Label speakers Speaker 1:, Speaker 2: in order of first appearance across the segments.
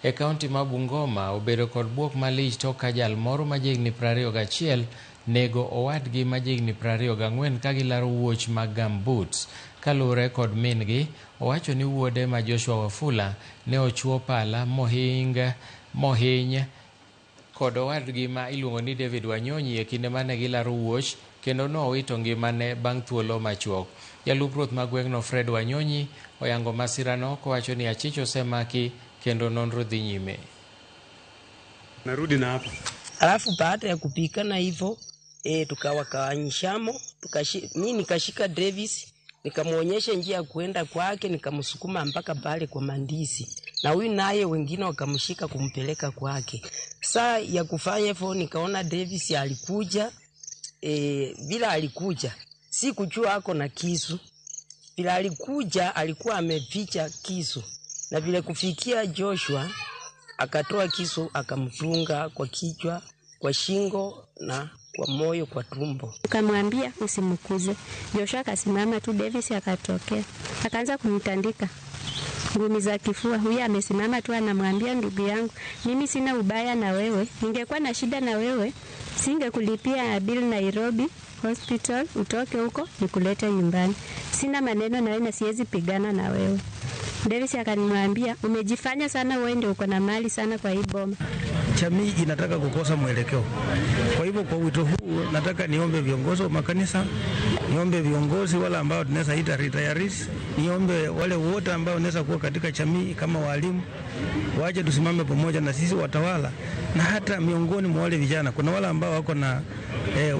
Speaker 1: E kaunti ma Bungoma obedo kod buok malich tok ka jal moro ma jahigni 21 nego owadgi ma jahigni 24 ka gilaro wuoch mag gumboots. Kaluwore kod min-gi, owacho ni wuode ma Joshua Wafula ne ochuo pala mohiny kod owadgi ma iluongo ni David Wanyonyi e kinde mane gilaro wuoch kendo nowito ngimane bang' thuolo machuok. Jalup ruoth ma gweng'no Fred Wanyonyi oyango masirano kowacho ni achich osemaki kendo nonro dhi nyime.
Speaker 2: Narudi na hapa.
Speaker 3: Alafu baada ya kupikana hivyo tukawakawanyishamo, mi nikashika Davis nikamwonyesha njia ya kuenda kwake, nikamsukuma mpaka pale kwa mandisi, na huyu naye wengine wakamshika kumpeleka kwake. Saa ya kufanya hivyo nikaona Davis alikuja, bila alikuja sikujua ako na kisu, bila alikuja alikuwa ameficha kisu, na vile kufikia Joshua akatoa kisu akamfunga kwa kichwa, kwa shingo na kwa moyo, kwa tumbo.
Speaker 4: Tukamwambia usimkuze. Joshua akasimama tu, Davis akatokea akaanza kumtandika ngumi za kifua. Huyu amesimama tu anamwambia, ndugu yangu, mimi sina ubaya na wewe, ningekuwa na shida na wewe singekulipia bill Nairobi Hospital, utoke huko nikulete nyumbani. Sina maneno na wewe na siwezi pigana na wewe. Davis akanimwambia, umejifanya sana wewe ndio uko na mali sana kwa hii boma.
Speaker 5: Jamii inataka kukosa mwelekeo. Kwa hivyo kwa wito huu nataka niombe viongozi wa makanisa, niombe viongozi wale ambao tunaweza ita retirees, niombe wale wote ambao wanaweza kuwa katika jamii kama walimu, waje tusimame pamoja na sisi watawala, na hata miongoni mwa wale vijana kuna wale ambao wako na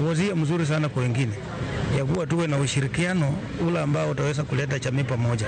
Speaker 5: wazia mzuri sana kwa wengine, ya kuwa tuwe na ushirikiano ule ambao utaweza kuleta jamii pamoja.